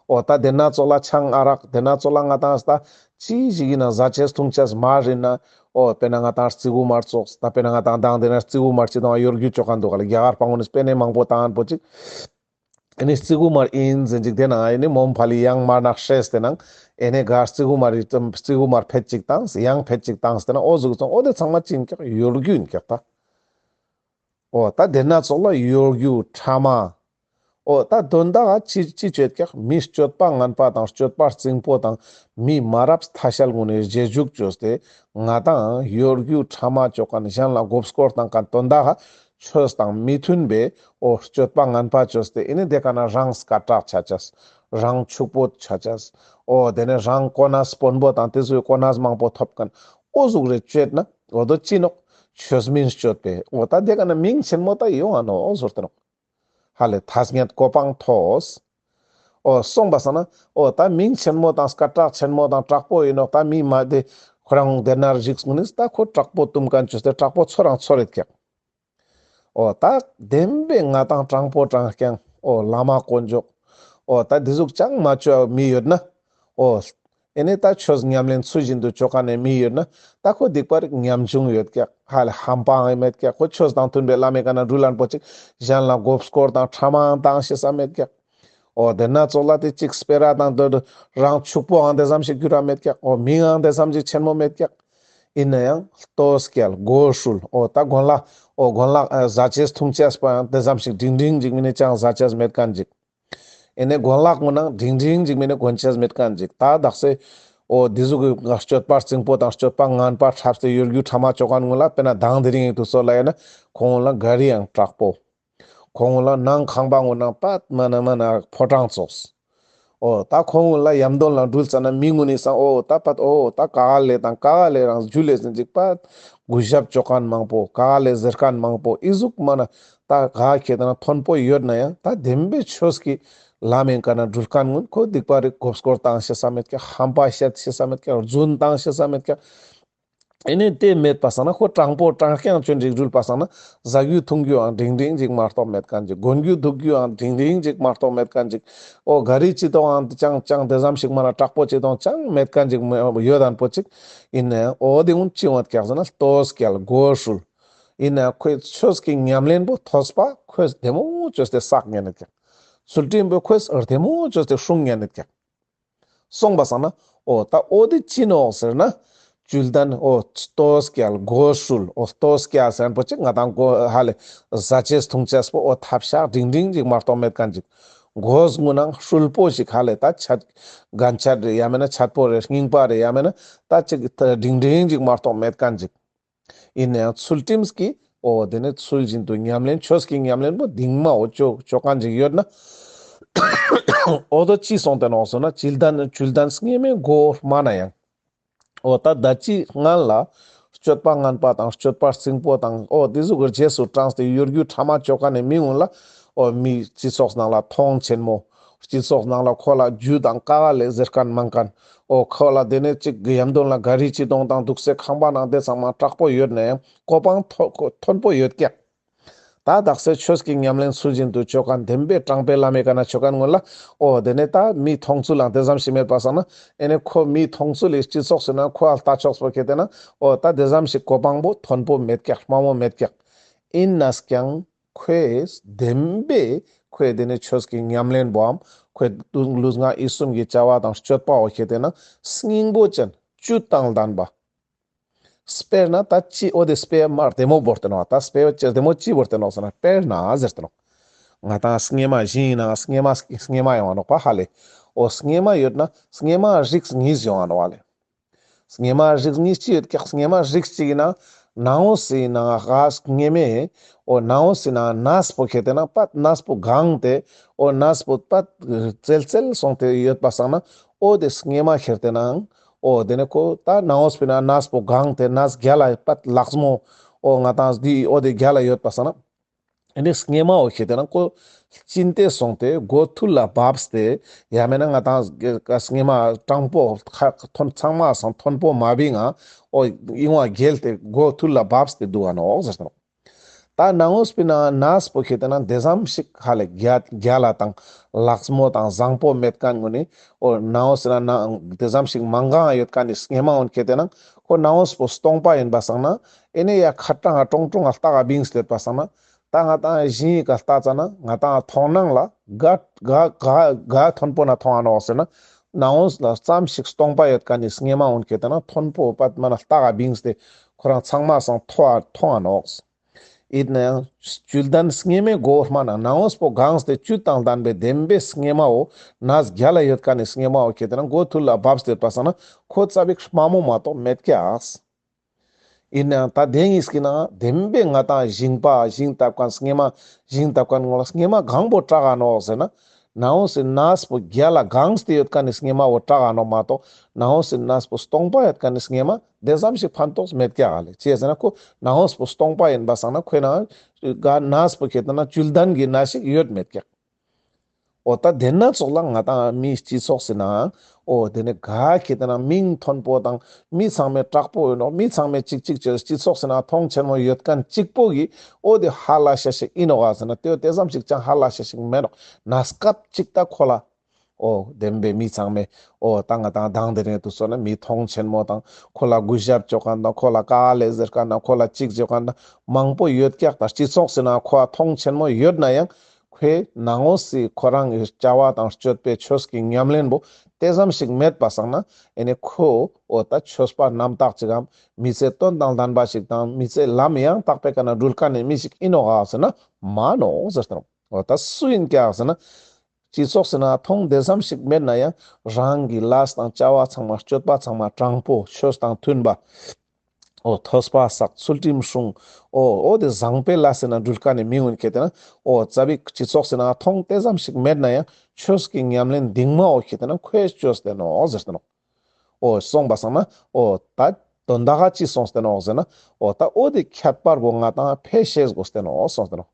འོ་ད་དེ་ན་ཙོགས་ལ་ཆང་ཨ་རག་དེ་ན་ཙོགས་ལ་ང་དང་ད་ཅི་ཞིག་ཨིན་ན་ཟ་ཆས་འཐུང་ཆས་མར་ཨིན་ན་འོ་དཔེར་ན་ང་དང་རྩི་གུ་མར་ཙོགས་ད་དཔེར་ན་ང་དང་དང་དེ་ན་རྩི་གུ་མར་ཅི་དང་གཡོ་སྒྱུ་བཅོ་མཁན་འདུག་ག་ལེ། རྒྱ་གར་པ་གུན་ནི་པེ་ནེ་མང་པོ་བཏང་མཁན་པོ་ཅིག་ཨེ་ནེ་རྩི་གུ་མར་ཨིན་ཟེར་ཅིག་དེ་ནང་ཨེ་ནེ་མོམ་ཕ་ལི་ཡང་མར་ནག་ཧྲེས་ཏེ་ནང་ཨེ་ནེ་ག་རྩི་གུ་མར་རྩི་གུ་མར་ཕེད་ཅིག་བཏང་ཡང་ཕེད་ཅིག་བཏང་སྟེ་ན་འོ་ཟུག་ཙང་འོ་དེ་ཚང་མ་ཅི་ཨིན་ཀྱག་གཡོ་སྒྱུ་ཨིན་ཀྱག་ད། འོ་ད་དེ་ན་ཙོགས་ལ་གཡོ་སྒྱུ་ཕྲ་མ། འོ་ད་དོན་དག་ཅི་ཅི་བཅོས་ཀྱག་མི་སྤྱོད་པ་ངན་པ་དང་སྤྱོད་པ་རྩིང་པོ་དང་མི་མ་རབས་ཐ་ཤལ་གུན་ནི་རྗེས་འཇུག་བཅོས་ཏེ་ང་དང་གཡོ་སྒྱུ་ཕྲ་མ་བཅོ་མཁན་གཞན་ལ་མགོ་སྐོར་བཏང་མཁན་དོན་དག་ཆོས་དང་མི་མཐུན་པའི་འོ་སྤྱོད་པ་ངན་པ་བཅོས་ཏེ་ཨེ་ནེ་དེ་ཀ་ན་རང་སྐད་གྲགས་ཆ་ཆས་རང་ཕྱུག་པོ་ཆ་ཆས་འོ་དེ་ནེ་རང་གོ་གནས་དཔོན་པོ་དང་དེ་ཚོའི་གོ་གནས་མང་པོ་ཐོབ་མཁན་འོ་ཟུག་རེ་བཅོས་ན་འོ་དོ་ཅི་ནོག་ཆོས་མིན་སྤྱོད་པའི་འོ་ད་དེ་ཀ་ན་མིང་ཆེན་མོ་ད་ཡོང་ང་ནོག་འོ་ཟུར་ཏེ་ནོག་ཧ་ལེ་ཐ་སྙད་གོ་འཕང་ཐོས། འོ་སོང་པ་སང་ན་འོ་ད་མིང་ཆེན་མོ་དང་སྐད་གྲགས་ཆེན་མོ་དང་དྲག་པོ་ཨིན་ནོག་ད་མི་མ་དེ་ཁོ་རང་དེ་ན་རིགས་གུན་ནི་ད་ཁོ་དྲག་པོ་བཏུམ་མཁན་བཅོས་ཏེ་དྲག་པོ་ཚོ་རང་ཚོ་རེད་ཀྱག་འོ་ད་བདེན་པའི་ང་དང་དྲང་པོ་དྲང་རྐྱང་འོ་བླ་མ་དཀོན་མཆོག་འོ་ད་དེ་ཟུག་ཅང་མ་བཅོ་མི་ཡོད་ན་འོ་ཨེ་ནེ་ད་ཆོས་ཉམས་ལེན་ཚུལ་བཞིན་དུ་བཅོ་མཁན་ནི་མི་ཡོད་ན་ད་ཁོ་སྡིག་པ་རིགས་ཉམ་ཆུང་ཡོད་ཀྱག་ཧ་ལེ་ཧམ་པའང་མེད་ཀྱག་ཁོ་ཆོས་དང་མཐུན་པའི་བླ་མའི་ཀ་ན་འགྲུལ་ལན་པོ་ཅིག་གཞན་ལ་མགོ་སྐོར་དང་ཕྲ་མའང་བཏང་ཤེས་ས་མེད་ཀྱག་འོ་དེ་ན་ཙོགས་ལ་དེ་ཅིག་སྤེ་ར་དང་དེ་རང་ཕྱུག་པོའང་དེ་ཙམ་ཞིག་འགྱུར་ར་མེད་ཀྱག་འོ་མིང་ཡང་དེ་ཙམ་ཞིག་ཆེན་མོ་མེད་ཀྱག་ཡིན་ན་ཡང་ལྟོ་སྐྱལ་མགོ་སྲུལ། འོ་ད་གོན་ལག་འོ་གོན་ལག་ཨ་ཟ་ཅེས་འཐུང་ཅེས་པོ་ཡང་དེ་ཙམ་ཞིག་སྒྲིང་སྒྲིང་ཅིག་མིན་ན་ཅང་ཟ་ཅེས་མེད་མཁན་ཅིག་ཡིན་ནའང་གོན་ལག་ངོ་ནང་སྒྲིང་སྒྲིང་ཅིག་མིན་ན་གོན་ཅེས་མེད་མཁན་ཅིག་ད་དག་ས་འོ་དེ་ཟུག་གི་སྤྱོད་པ་རྩིང་པོ་དང་སྤྱོད་པ་ངན་པ་འཁྲབ་སྟེ་གཡོ་སྒྱུ་ཕྲ་མ་ཅོ་མཁན་ངོ་ལ་དཔེར་ན་དང་དེ་རིང་དུས་ཚོད་ལ་ཡིན་ན་ཁོང་ལ་ག་རི་ཡང་དྲག་པོ། ཁོང་ལ་ནང་ཁང་པ་ངོ་ནང་པད་མ་ན་མ་ན་ཕོ་བྲང་ཙོགས། འོ་ད་ཁོང་ལ་ཡམ་དོན་ལ་འགྲུལ་ཙ་ན་མི་ངོ་ནི་སང་འོ་ད་པད་འོ་ད་ཀ་ག་ལེ་དང་ཀ་ག་ལེ་རང་ཇུ་ལེ་ཟིན་ཅིག་པད་གུས་ཞབས་ཅོ་མཁན་མང་པོ་ཀ་ག་ལེ་ཟེར་མཁན་མང་པོ་ཨི་ཟུག་མ་ན་ད་ག་ཁེ་ད་ན་མཐོན་པོ་ཡོད་ན་ཡང་ད་བདེན་པའི་ཆོས་ཀྱི་ལམ་ཡིན་ཀ་ན་འགྲུལ་མཁན་ངོ་ཁོ་སྡིག་པ་རིག་མགོ་སྐོར་བཏང་ཤེས་ས་མེད་ཀྱག་ཧམ་པ་བཤད་ཤེས་ས་མེད་ཀྱག་རྫུན་བཏང་ཤེས་ས་མེད་ཀྱག་ཨེ་ནེ་དེ་མེད་པ་སང་ན་ཁོ་དྲང་པོ་དྲང་རྐྱང་ཅོ་འགྲིག་འགྲུལ་པ་སང་ན་ཟ་རྒྱུ་འཐུང་རྒྱུའང་སྒྲིང་སྒྲིང་ཅིག་མ་གཏོགས་མེད་མཁན་ཅིག་གོན་རྒྱུ་འདུག་རྒྱུའང་སྒྲིང་སྒྲིང་ཅིག་མ་གཏོགས་མེད་མཁན་ཅིག་འོ་ག་རི་ཅི་དང་ཅང་ཅང་དེ་ཙམ་ཞིག་མ་ན་དྲག་པོ་ཅི་དང་ཅང་མེད་མཁན་ཅིག་ཡོད་ཨན་པོ་ཅིག་ཡིན་ནའང་འོ་དེ་ཀུན་ཅི་འོང་ཀྱག་ཟེར་ན་ལྟོ་སྐྱལ་མགོ་སྲུལ། ཡིན་ནའང་ཁོའི་ཆོས་ཀྱི་ཉམས་ལེན་པོ་ཐོས་པ་ཁོས་བདེ་མོ་ཅོས་ཏེ་བསགས་ཉན་ནི་ཀྱག་ཚུལ་ཁྲིམས་པོ་ཁོས་བདེ་མོ་ཅོས་ཏེ་སྲུང་ཉན་ནི་ཀྱག་སོང་པ་སང་ན། འོ་ད་འོ་དེ་ཅི་ནོག་ཟེར་ན། བཅུད་ལྡན་འོ་ལྟོ་སྐྱལ་མགོ་སྲུལ། འོ་ལྟོ་སྐྱལ་ཟེར་མཁན་པོ་ཅིག་ང་དང་གོ་ཧ་ལེ་ཟ་ཅེས་འཐུང་ཅེས་པོ་འོ་ཐབ་ཤག་སྒྲིང་སྒྲིང་ཅིག་མ་གཏོགས་མེད་མཁན་ཅིག་མགོ་སྔུ་ནང་སྲུལ་པོ་ཞིག་ཧ་ལེ་ད་ཆད་རྒན་ཆད་རེ་ཡང་མེད་ན་ཆད་པོ་རེ་རྙིང་པ་རེ་ཡང་མེད་ན་ད་ཅིག་སྒྲིང་སྒྲིང་ཅིག་མ་གཏོགས་མེད་མཁན་ཅིག་ཡིན་ནའང་ཚུལ་ཁྲིམས་ཀྱི་འོ་དེ་ནས་ཚུལ་བཞིན་དུ་ཉམས་ལེན་ཆོས་ཀྱི་ཉམས་ལེན་པོ་གདིང་མ་འོ་ཅོ་ཅོ་མཁན་ཅིག་ཡོད་ན། འོ་དོ་ཅི་སོང་སྟེ་ནོག་སོང་ན་བཅུད་ལྡན་བཅུད་ལྡན་སྔེ་མའི་སྒོ་དམའ་ན་ཡང་། འོ་ད་ད་ཅི་སྔན་ལ་སྤྱོད་པ་ངན་པ་དང་སྤྱོད་པ་རྩིང་པོ་དང་འོ་དེ་ཟུག་གི་རྗེས་སུ་འབྲངས་ཏེ་གཡོ་སྒྱུ་ཕྲ་མ་ཅོ་མཁན་ནི་མི་ངོ་ལ་འོ་མི་སྤྱི་ཚོགས་ནང་ལ་མཐོང་ཆེན་མོ། སྤྱི་ཚོགས་ནང་ལ་ཁོ་ལ་རྒྱུ་དང་ཀ་ག་ལེ་ཟེར་མཁན་མང་མཁན། འོ་ཁོ་ལ་དེ་ནས་ཅིག་གི་ཡམ་དོན་ལ་ག་རི་ཅི་དོང་དང་འདུག་སའི་ཁང་པ་ནང་དེ་ཚང་མ་དྲག་པོ་ཡོད་ནའང་གོ་འཕང་མཐོ་མཐོན་པོ་ཡོད་ཀྱག་ད་དག་སའི་ཆོས་ཀྱི་ཉམས་ལེན་ཚུལ་བཞིན་དུ་ཅོ་མཁན་བདེན་པའི་དྲང་པའི་བླ་མའི་ཀ་ན་ཅོ་མཁན་ངོ་ལ་འོ་དེ་ནས་ད་མི་མཐོང་ཚུལ་ལང་དེ་ཙམ་ཞིག་མེད་པ་སང་ན་ཨེ་ནས་ཁོ་མི་མཐོང་ཚུལ་ལས་སྤྱི་ཚོགས་སུ་ན་ཁོ་ལ་ལྟ་ཕྱོགས་པོ་ཁེ་ཏེ་ན་འོ་ད་དེ་ཙམ་ཞིག་གོ་འཕང་པོ་མཐོན་པོ་མེད་ཀྱག་དམའ་མོ་མེད་ཀྱག་ཡིན་ནའང་ཁོས་བདེན་པའི་ཁོས་དེ་ནས་ཆོས་ཀྱི་ཉམས་ལེན་པོའམ་ཁོས་ལུས་ངག་ཡིད་གསུམ་གྱི་བྱ་བ་དང་སྤྱོད་པའོ་ཁེ་ཏེ་ན་སྙིང་པོ་ཅན་བཅུད་དང་ལྡན་པ། དཔེར་ན་ད་ཅི་འོ་དེ་དཔེ་མ་བདེ་མོ་བོར་ཏེ་ནོག་ད་དཔེ་ཅི་བདེ་མོ་ཅི་བོར་ཏེ་ནོག་ཟེར་ན་དཔེར་ན་ཟེར་ཏེ་ནོག་ང་དང་སྔེ་མ་བཞིན་ཡིན་ན་སྔེ་མ་སྔེ་མ་ཡོང་ང་ནོག་པ་ཧ་ལེ། འོ་སྔེ་མ་ཡོད་ན་སྔེ་མ་རིགས་གཉིས་ཡོང་ང་ནོག་ཧ་ལེ། སྔེ་མ་རིགས་གཉིས་ཅི་ཡོད་ཀྱག་སྔེ་མ་རིགས་གཅིག་ཡིན་ན་ནང་འོ་སི་ནང་ང་སྔེ་མེ། འོ་ནང་འོ་སི་ནང་ནས་པོ་ཁེ་ཏེ་ན་པད་ནས་པོ་གང་སྟེ་འོ་ནས་པོ་པད་ཙལ་ཙལ་སོང་སྟེ་ཡོད་པ་སང་ན་འོ་དེ་སྔེ་མ་ཁེ་ཏེ་ན་འོ་དེ་ནས་ཁོ་ད་ནང་འོ་སི་ནང་ནས་པོ་གང་སྟེ་ནས་རྒྱ་ལ་པད་ལགས་མོ་འོ་ང་དང་འདི་འོ་དེ་རྒྱ་ལ་ཡོད་པ་སང་ན། ཨེ་ནི་སྔེ་མའོ་ཁེ་ཏེ་ན་ཁོ་ལྕིན་ཏེ་སོང་སྟེ་མགོ་ཐུར་ལ་བབས་ཏེ་ཡང་མེད་ན་ང་དང་སྔེ་མ་དྲང་པོ་ཁ་ཐོན་ཚང་མ་སང་མཐོན་པོ་མ་བིང་ང་འོ་ཨིན་བ་རྒྱལ་ཏེ་མགོ་ཐུར་ལ་བབས་ཏེ་འདུག་ག་ནོག་ཟེར་ཏེ་ནོག་ད་ནང་འོ་སི་ནང་ནས་པོ་ཁེ་ཏེ་ན་དེ་ཙམ་ཞིག་ཧ་ལེ་རྒྱ་རྒྱ་ལ་དང་ལགས་མོ་དང་བཟང་པོ་མེད་མཁན་ངོ་ནི་འོ་ནང་འོ་སི་ནང་དེ་ཙམ་ཞིག་མང་གང་ཡོད་མཁན་ནི་སྔེ་མ་འོན་ཁེ་ཏེ་ན་ཁོ་ནང་འོ་སི་སྟོང་པ་ཡིན་པ་སང་ན་ཨེ་ནི་ཡ་ཁ་ཏང་ཀྲོང་ཀྲོང་ལྟ་ག་བིང་སྟེ་ཡོད་པ་སང་ན། ད་ང་དང་ཞིང་ངི་ཀ་ལྟ་ཙ་ན་ང་དང་མཐོང་སྣང་ལ་ག་ག་ག་ག་མཐོན་པོ་ན་མཐོང་ང་ནོག་ཟེར་ན་ནང་འོ་ལ་ཙམ་ཞིག་སྟོང་པ་ཡོད་མཁན་ནི་སྔེ་མ་འོན་ཁེ་ཏེ་ན་མཐོན་པོ་པད་མ་ན་ལྟ་ག་བིངས་ཏེ་ཁོ་རང་ཚང་མ་སང་མཐོ་མཐོང་ང་ནོག་ཡིན་ནའང་བཅུད་ལྡན་སྔེ་མའི་སྒོ་དམའ་ན་ནང་འོ་སི་གང་སྟེ་བཅུད་དང་ལྡན་པའི་བདེན་པའི་སྔེ་མའོ་ནས་རྒྱ་ལ་ཡོད་མཁན་ནི་སྔེ་མའོ་ཁེ་ཏེ་ན་མགོ་ཐུར་ལ་བབས་ཏེ་ཡོད་པ་སང་ན་ཁོ་ཙ་པིག་དམའ་མོ་མ་གཏོགས་མེད་ཀྱག་ཡིན་ནའང་ད་དེ་གཉིས་ཀྱི་ནང་བདེན་པའི་ང་དང་ཞིང་པ་ཞིང་བཏབ་མཁན་སྔེ་མ་ཞིང་བཏབ་མཁན་ངོ་ལ་སྔེ་མ་གང་པོ་དྲག་ག་ནོག་ཟེར་ན་ནང་འོ་སི་ནས་པོ་རྒྱ་ལ་གང་སྟེ་ཡོད་མཁན་ནི་སྔེ་མ་བོ་དྲག་ག་ནོག་མ་གཏོགས་ནང་འོ་སི་ནས་པོ་སྟོང་པ་ཡོད་མཁན་ནི་སྔེ་མ་དེ་ཙམ་ཞིག་ཕན་ཐོགས་མེད་ཀྱག་ལེ། ཅི་ཟེར་ན་ཁོ་ནང་འོ་སི་སྟོང་པ་ཡིན་པ་སང་ན་ཁོའི་ནང་ག་ནས་པོ་ཁེ་ཏེ་ན་བཅུད་ལྡན་གྱི་ནས་ཤིག་ཡོད་མེད་ཀྱག་འོ་ད་དེ་ན་ཙོགས་ལ་ང་དང་མིའི་སྤྱི་ཚོགས་སི་ནང་འོ་དེ་ནས་ག་ཁེ་ཏེ་ན་མིང་མཐོན་པོ་དང་མི་ཚང་མས་དྲག་པོ་ཡོད་ནོག་མི་ཚང་མས་ཅིག་ཅིག་ཅོས་སྤྱི་ཚོགས་སི་ནང་མཐོང་ཆེན་མོ་ཡོད་མཁན་གཅིག་པོ་གི་འོ་དེ་ཧ་ལས་ཤེས་ཤིག་ཡིན་ནོག་ག་ཟེར་ན་དེ་དེ་ཙམ་ཞིག་ཅང་ཧ་ལས་ཤེས་ཤིག་མེད་ནོག་ནས་སྐབས་ཅིག་ད་ཁོ་ལ་འོ་བདེན་པའི་མི་ཚང་མས་འོ་ད་ང་དང་དང་དེ་རིང་དུས་ཚོད་ན་མི་མཐོང་ཆེན་མོ་དང་ཁོ་ལ་གུས་ཞབས་ཅོ་མཁན་དང་ཁོ་ལ་ཀ་ལེ་ཟེར་མཁན་དང་ཁོ་ལ་ཅིག་ཅོ་མཁན་དང་མང་པོ་ཡོད་ཀྱག་ད་སྤྱི་ཚོགས་སི་ནང་ཁོ་མཐོང་ཆེན་མོ་ཡོད་ན་ཡང་ཁོའི་ནང་འོ་སི་ཁོ་རང་གི་བྱ་བ་དང་སྤྱོད་པའི་ཆོས་ཀྱི་ཉམས་ལེན་པོ་ དེ་ཙམ་ཞིག་མེད་པ་སང་ན་ཨེ་ནི་ཁོ་འོ་ད་ཆོས་པ་རྣམ་དག་ཅིག་གམ་མི་ཚེ་དོན་དང་ལྡན་པ་ཞིག་དང་མི་ཚེ་ལམ་ཡང་དག་པའི་ཀ་ན་འགྲུལ་མཁན་ནི་མི་ཞིག་ཨིན་ནོག་ག་ཟེར་ན་མ་ནོག་ཟེར་ཏེ་ནོག་འོ་ད་སུ་ཨིན་ཀྱག་ཟེར་ན། སྤྱི་ཚོགས་ཟེར་ན་མཐོང་དེ་ཙམ་ཞིག་མེད་ན་ཡང་རང་གི་ལས་དང་བྱ་བ་ཚང་མ་སྤྱོད་པ་ཚང་མ་དྲང་པོ་ཆོས་དང་མཐུན་པ། འོ་ཐོས་པ་བསགས་ཚུལ་ཁྲིམས་སྲུང་། འོ་འོ་དེ་བཟང་པའི་ལས་ཟེར་ན་འགྲུལ་མཁན་ནི་མི་ངུན་ཁེ་ཏེ་ན་འོ་ཙ་པིག་སྤྱི་ཚོགས་ཟེར་ན་མཐོང་དེ་ཙམ་ཞིག་མེད་ན་ཡང་ཆོས་ཀྱི་ཉམས་ལེན་གདིང་མ་འོ་ཁེ་ཏེ་ན་ཁོས་བཅོས་ཏེ་ནོག་ཟེར་ཏེ་ནོག་འོ་སོང་པ་སང་ན་འོ་ད་དོན་དག་ག་ཅི་སོང་སྟེ་ནོག་ཟེར་ན་འོ་ད་འོ་དེ་ཁྱད་པར་བོ་ང་ཏང་ཕལ་ཤེས་དགོས་ཏེ་ནོག་སོང་སྟེ་ནོག་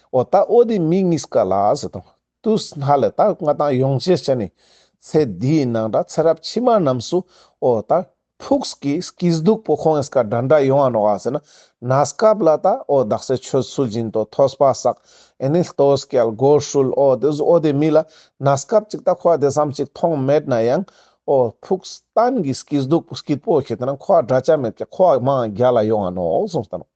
འོ་ད་འོ་དེ་མི་གཉིས་ཀ་ལ་ཟེར་ཏེ་ནོག་དུས་ཧ་ལེ་ད་ང་ཏང་ཡོང་ཅེས་ཅན་ནི་ཚེ་འདིའི་ནང་འདྲ་ཚེ་རབས་ཕྱི་མ་རྣམས་སུ་འོ་ད་ཕུགས་ཀྱི་སྐྱིད་སྡུག་པོ་ཁོང་ངི་ཀ་འདྲ་འདྲ་ཡོང་ང་ནོག་ག་ཟེར་ན་གནས་སྐབས་ལ་ད་འོ་དག་ས་ཆོས་ཚུལ་བཞིན་དུ་ཐོས་པ་བསགས་ཨེ་ནི་ལྟོ་སྐྱལ་སྒོར་ཧྲུལ་འོ་དེ་འོ་དེ་མི་ལ་གནས་སྐབས་ཅིག་ད་ཁོ་དེ་ཙམ་ཅིག་མཐོང་མེད་ན་ཡང་འོ་ཕུགས་གཏན་གྱི་སྐྱིད་སྡུག་སྐྱིད་པོ་ཁེ་ཏེ་ན་ཁོ་འདྲ་ཆ་མེད་ཀྱག་ཁོ་མང་རྒྱལ་ལ་ཡོང་ང་ནོག་གསུངས་ཏེ་ནོག་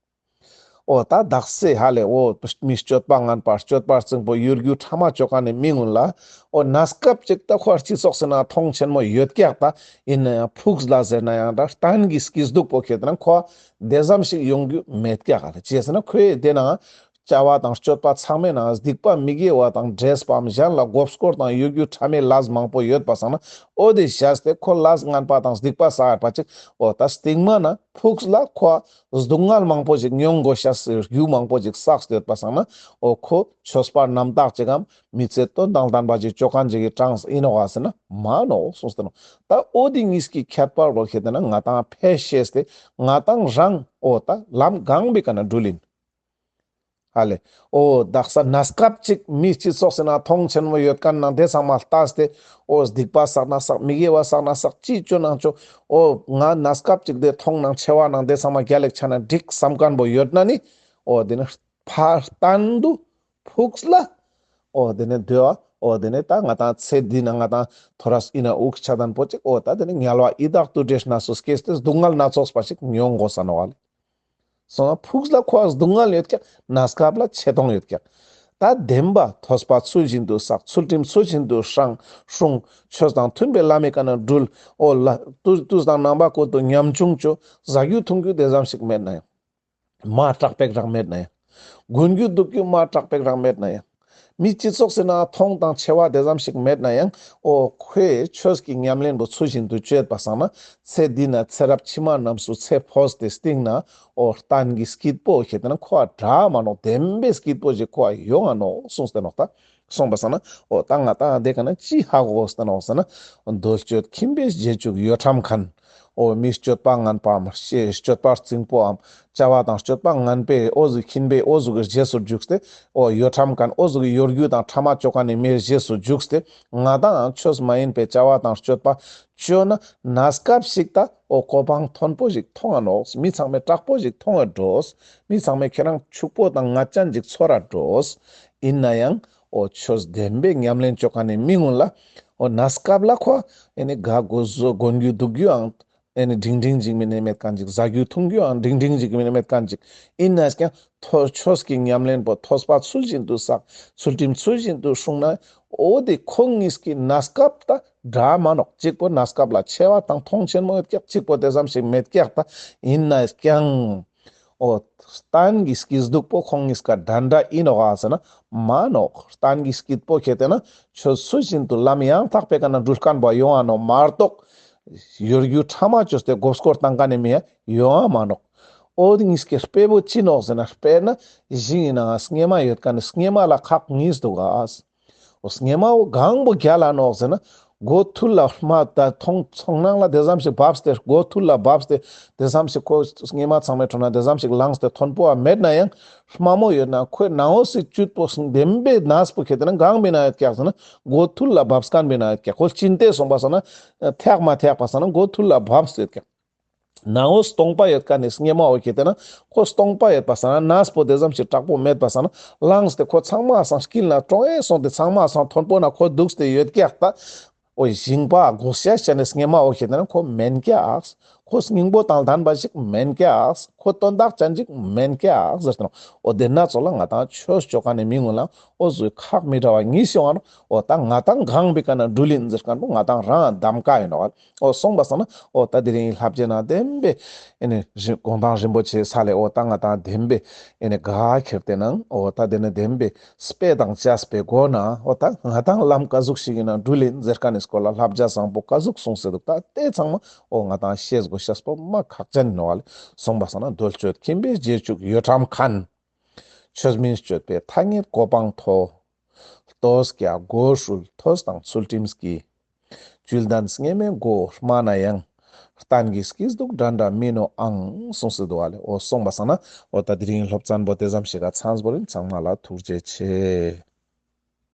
འོ་ད་དག་ས་ཧ་ལེ་འོ་མི་སྤྱོད་པ་ངན་པ་སྤྱོད་པ་རྩིང་པོ་གཡོ་སྒྱུ་ཕྲ་མ་ཅོ་མཁན་ནི་མི་ངུན་ལ་འོ་གནས་སྐབས་ཅིག་ད་ཁོ་སྤྱི་ཚོགས་ཟེར་ན་མཐོང་ཆེན་མོ་ཡོད་ཀྱག་ད་ཨིན་ན་ཡང་ཕུགས་ལ་ཟེར་ན་ཡང་ད་གཏན་གྱི་སྐྱིད་སྡུག་པོ་ཁེ་ཏེ་ན་ཁོ་དེ་ཙམ་ཞིག་ཡོང་རྒྱུ་མེད་ཀྱག་ལ་ཅི་ཟེར་ན་ཁོའི་དེ་ན་བྱ་བ་དང་སྤྱོད་པ་ཚང་མའི་ནང་སྡིག་པ་མི་དགེ་བ་དང་འདྲེས་པའམ་གཞན་ལ་མགོ་སྐོར་དང་གཡོ་སྒྱུ་ཕྲ་མའི་ལས་མང་པོ་ཡོད་པ་སང་ན་འོ་དེ་བྱས་ཏེ་ཁོ་ལས་ངན་པ་དང་སྡིག་པ་བསགས་ཡོད་པ་ཅིག་འོ་ད་སྟིང་མ་ན་ཕུགས་ལ་ཁོ་སྡུག་བསྔལ་མང་པོ་ཞིག་མྱོང་དགོས་ཤེས་རྒྱུ་མང་པོ་ཞིག་བསགས་ཏེ་ཡོད་པ་སང་ན་འོ་ཁོ་ཆོས་པ་རྣམ་དག་ཅིག་གམ་མི་ཚེ་དོན་དང་ལྡན་པ་ཅིག་ཅོ་མཁན་ཅིག་གི་གྲངས་ཨིན་ནོག་ག་ཟེར་ན་མ་ནོག་གསུངས་ཏེ་ནོག་ད་འོ་དེ་གཉིས་ཀྱི་ཁྱད་པར་བོ་ཁེ་ཏེ་ན་ང་ཏང་ཕལ་ཤེས་ཏེ་ང་ཏང་རང་འོ་ད་ལམ་གང་པོའི་ཀ་ན་འགྲུལ་ཨིན། ཧ་ལེ། འོ་དག་ས་གནས་སྐབས་ཅིག་མི་སྤྱི་ཚོགས་ཟེར་ན་མཐོང་ཆེན་མོ་ཡོད་མཁན་ནང་དེ་ཚང་མ་ལྟས་ཏེ་འོ་སྡིག་པ་བསགས་ན་བསགས་མི་དགེ་བ་བསགས་ན་བསགས་ཅི་ཅོ་ནང་ཅོ་འོ་ང་གནས་སྐབས་ཅིག་དེ་མཐོང་ནང་ཆེ་བ་ནང་དེ་ཚང་མ་རྒྱལ་ལེགས་ཆ་ན་འགྲིག་བསམ་མཁན་པོ་ཡོད་ན་ནི་འོ་དེ་ནི་ཕར་གཏན་དུ་ཕུགས་ལ་འོ་དེ་ནི་འདོད་པ་འོ་དེ་ནི་ད་ང་ཏང་ཚེ་འདི་ན་ང་ཏང་ཐོ་རས་ཨིན་ན་དབུགས་ཆད་ལྟན་པོ་ཅིག་འོ་ད་དེ་ནི་དམྱལ་བ་ཡི་དྭགས་དུད་འགྲོའི་གནས་སུ་སྐྱེས་ཏེ་སྡུག་བསྔལ་སྣ་ཚོགས་པ་ཞིག་མྱོང་དགོས་ས་ནོག་ལེ། སོང་ན་ཕུགས་ལ་ཁོ་སྡུག་བསྔལ་ཡོད་ཀྱག་གནས་སྐབས་ལ་ཆེ་མཐོང་ཡོད་ཀྱག་ད་བདེན་པ་ཐོས་པ་ཚུལ་བཞིན་དུ་བསགས་ཚུལ་ཁྲིམས་ཚུལ་བཞིན་དུ་སྲུང་སྲུང་ཆོས་དང་མཐུན་པའི་ལམ་མི་ཀ་ན་འགྲུལ་འོ་ལ་དུས་དུས་དང་རྣམ་པ་ཀུན་ཏུ་ཉམ་ཆུང་ཅོ་ཟ་རྒྱུ་འཐུང་རྒྱུ་དེ་ཙམ་ཞིག་མེད་ན་ཡང་མ་དྲག་པེག་རང་མེད་ན་ཡང་གོན་རྒྱུ་དུག་རྒྱུ་མ་དྲག་པེག་རང་མེད་ན་ཡང་མི་སྤྱི་ཚོགས་ཟེར་ན་མཐོང་དང་ཆེ་བ་དེ་ཙམ་ཞིག་མེད་ན་ཡང་འོ་ཁོས་ཆོས་ཀྱི་ཉམས་ལེན་པོ་ཚུལ་བཞིན་དུ་ཅོ་ཡོད་པ་སང་ན་ཚེ་འདི་ན་ཚེ་རབས་ཕྱི་མ་རྣམས་སུ་ཚེ་འཕོས་ཏེ་སྟིང་ན་འོ་གཏན་གྱི་སྐྱིད་པོ་ཁེ་ཏེ་ན་ཁོ་འདྲ་མ་ནོག་བདེན་པའི་སྐྱིད་པོ་ཞིག་ཁོ་ཡོང་ང་ནོག་གསུངས་ཏེ་ནོག་ད་སོང་པ་སང་ན་འོ་ད་ང་ཏང་དེ་ཀ་ན་ཅི་ཧ་གོ་དགོས་ཏེ་ནོག་ཟེར་ན་འདོད་སྤྱོད་ཁྱིམ་པའི་རྗེས་འཇུག་གཡོ་ཁྲམ་མཁན་འོ་མི་སྤྱོད་པ་ངན་པའམ་སྤྱོད་པ་རྩིང་པོའམ་བྱ་བ་དང་སྤྱོད་པ་ངན་པའི་འོ་ཟུག་ཁྱིམ་པའི་འོ་ཟུག་གི་རྗེས་སུ་འཇུག་སྟེ། འོ་གཡོ་ཁྲམ་མཁན་འོ་ཟུག་གི་གཡོ་སྒྱུ་དང་ཕྲ་མ་ཅོ་མཁན་ནི་མིའི་རྗེས་སུ་འཇུག་སྟེ། ང་དང་ཆོས་མ་ཡིན་པའི་བྱ་བ་དང་སྤྱོད་པ་ཅོ་ན་གནས་སྐབས་ཤིག་ད་འོ་གོ་འཕང་མཐོན་པོ་ཞིག་མཐོང་ང་ནོག་མི་ཚང་མས་དྲག་པོ་ཞིག་མཐོང་ང་འགྲོ། མི་ཚང་མས་ཁྱེད་རང་ཕྱུག་པོ་དང་ངད་ཅན་ཞིག་ཚོར་ར་འགྲོ། ཡིན་ན་ཡང་འོ་ཆོས་བདེན་པའི་ཉམས་ལེན་ཅོ་མཁན་ནི་མི་ངུན་ལ་འོ་གནས་སྐབས་ལ་ཁོ་ཨེ་ནི་དགའ་དགོས་བཟོ་གོན་རྒྱུ་དུག་རྒྱུའང་ཨེ་ནི་འབྲིང་འབྲིང་ཞིག་མ་ནེ་མེད་མཁན་ཅིག་ཟ་རྒྱུ་འཐུང་རྒྱུའང་འབྲིང་འབྲིང་ཞིག་མ་ནེ་མེད་མཁན་ཅིག་ཡིན་ན་ཡང་ཐོ་ཆོས་ཀྱི་ཉམས་ལེན་པོ་ཐོས་པ་ཚུལ་བཞིན་དུ་བསགས་ཚུལ་ཁྲིམས་ཚུལ་བཞིན་དུ་སྲུང་ན་འོ་དེ་ཁོང་གཉིས་ཀྱི་གནས་སྐབས་ད་འདྲ་མ་ནོག་གཅིག་པོ་གནས་སྐབས་ལ་ཆེ་བ་དང་མཐོང་ཆེན་མོ་ཡོད་ཀྱག་གཅིག་པོ་དེ་ཙམ་ཞིག་མེད་ཀྱག་ད་ཡིན་ན་ཡང་འོ་གཏན་གྱི་སྐྱིད་སྡུག་པོ་ཁོང་གཉིས་ཀ་འདྲ་འདྲ་ཡིན་ནོག་ག་ཟེར་ན་མ་ནོག་གཏན་གྱི་སྐྱིད་པོ་ཁེ་ཏེ་ན་ཆོས་ཚུལ་བཞིན་དུ་ལམ་ཡང་དག་པའི་ཀ་ན་འགྲུལ་མཁན་པོ་ཡོང་ང་ནོག་མ་གཏོགས། གཡོ་སྒྱུ་ཕྲ་མ་ཅོས་ཏེ་མགོ་སྐོར་བཏང་མཁན་ནི་མི་ཡ་ཡོང་ང་མ་ནོག་འོ་དེ་གཉིས་ཀྱི་དཔེ་བོ་ཅི་ནོག་ཟེར་ན་དཔེར་ན་ཞིང་ངི་ནང་ང་སྙེ་མ་ཡོད་མཁན་ནི་སྙེ་མ་ལ་ཁག་གཉིས་དུག་ག་འོ་སྙེ་མ་བོ་གང་པོ་རྒྱལ་ལ་ནོག་ཟེར་ན་མགོ་ཐུར་ལ་མ་ད་མཐོང་ཚོང་ནང་ལ་དེ་ཙམ་ཞིག་བབས་ཏེ་མགོ་ཐུར་ལ་བབས་ཏེ་དེ་ཙམ་ཞིག་ཁོ་སྙེ་མ་ཚང་མའི་ཁྲོད་ན་དེ་ཙམ་ཞིག་ལངས་ཏེ་མཐོན་པོ་བ་མེད་ན་ཡང་དམའ་མོ་ཡོད་ན་ཁོའི་ནང་འོ་སི་བཅུད་པོ་བདེན་པའི་གནས་པོ་ཁེ་ཏེ་ན་གང་པའི་ནང་ཡོད་ཀྱག་ཟེར་ན་མགོ་ཐུར་ལ་བབས་མཁན་པའི་ནང་ཡོད་ཀྱག་ཁོ་ལྕིན་ཏེ་སོང་པ་སང་ན་ཐེག་མ་ཐེག་པ་སང་ན་མགོ་ཐུར་ལ་བབས་ཏེ་ཡོད་ཀྱག་ནང་འོ་སྟོང་པ་ཡོད་མཁན་ནི་སྙེ་མ་བོ་ཁེ་ཏེ་ན་ཁོ་སྟོང་པ་ཡོད་པ་སང་ན་གནས་པོ་དེ་ཙམ་ཞིག་དྲག་པོ་མེད་པ་སང་ན་ལངས་ཏེ་ཁོ་ཚང་མ་སང་དཀྱིལ་ན་ཀྲོང་ཨེ་སོང་སྟེ་ཚང་མ་སང་མཐོན་པོ་ན་ཁོ་དུགས་ཏེ་ཡོད་ཀྱག་ད། འོ་ཞིང་པ་དགོས་ཤེས་ཅན་ནི་སྙེ་མ་བོ་ཁེ་ཏེ་ན་ཁོ་མེན་ཀྱག་ཁོ་སྙིང་པོ་དང་ལྡན་པ་ཞིག་མེན་ཀྱག་པོ་དོན་དག་ཅན་ཅིག་མེན་ཀྱག་ཟེར་ཏེ་ནོག། འོ་དེ་ན་ཙོགས་ལ་ང་ཏང་ཆོས་ཅོ་ཁན་ནི་མི་ངུན་ལ་འོ་ཟུག་ཁག་མི་འདྲ་བ་ཉིས་ཡོང་ང་ནོག། འོ་ད་ང་ཏང་གང་བི་ཀ་ན་འགྲུལ་ལིན་ཟེར་ཁན་པོ་ང་ཏང་རང་གདམ་ཀ་ཨིན་ནོག། འོ་སོང་པ་སང་ན་འོ་ད་དེ་རིང་ལྷབ་ཇ་ནང་བདེན་པའི་ཨེ་ནི་རི་དགོང་དང་རིན་པོ་ཆེ་ས་ལེ་འོ་ད་ང་ཏང་བདེན་པའི་ཨེ་ནི་ག་ཁྱེར་ཏེ་ནང་འོ་ད་དེ་ནི་བདེན་པའི་དཔེ་དང་བཅས་པའི་སྒོ་ནས་འོ་ད་ང་ཏང་ལམ་ཀ་ཟུག་ཞིག་ཨིན་ན་འགྲུལ་ལིན་ཟེར་ཁན་ནི་སྐོར་ལ་ལྷབ་ཇ་བཟང་པོ་ཀ་ཟུག་གསུངས་སེ་འདུག། ད་དེ་ཚང་མ་འོ་ང་ཏང་ཤེས་དགོས་ཤེས་པོ་མ་ཁག་ཅན་ཨིན་ནོག་ལེ། སོང་པ་སང་ན་གདོལ་སྤྱོད་ཁྱིམ་པའི་རྗེས་འཇུག་ཡོ་བྲམ་མཁན། ཆོས་མིན་སྤྱོད་པའི་ཐ་སྙད་གོ་འཕང་མཐོ། ལྟོ་སྐྱ་སྒོ་ཧྲུལ་ཐོས་དང་ཚུལ་ཁྲིམས་ཀྱི། བཅུད་ལྡན་སྙེ་མའི་སྒོ་དམའ་ན་ཡང་། གཏན་གྱི་སྐྱིད་སྡུག་འདྲ་འདྲ་མིན་ནོ་ཨང་གསུངས་སེ་འདུག་ཨ་ལེ། འོ་སོང་པ་སང་ན་འོ་ད་དེ་རིང་སློབ་ཚན་པོ་དེ་ཙམ་ཞིག་ག་ཚང་བོ་ཨིན། ཚང་མ་ལ་ཐུགས་རྗེ་ཆེ།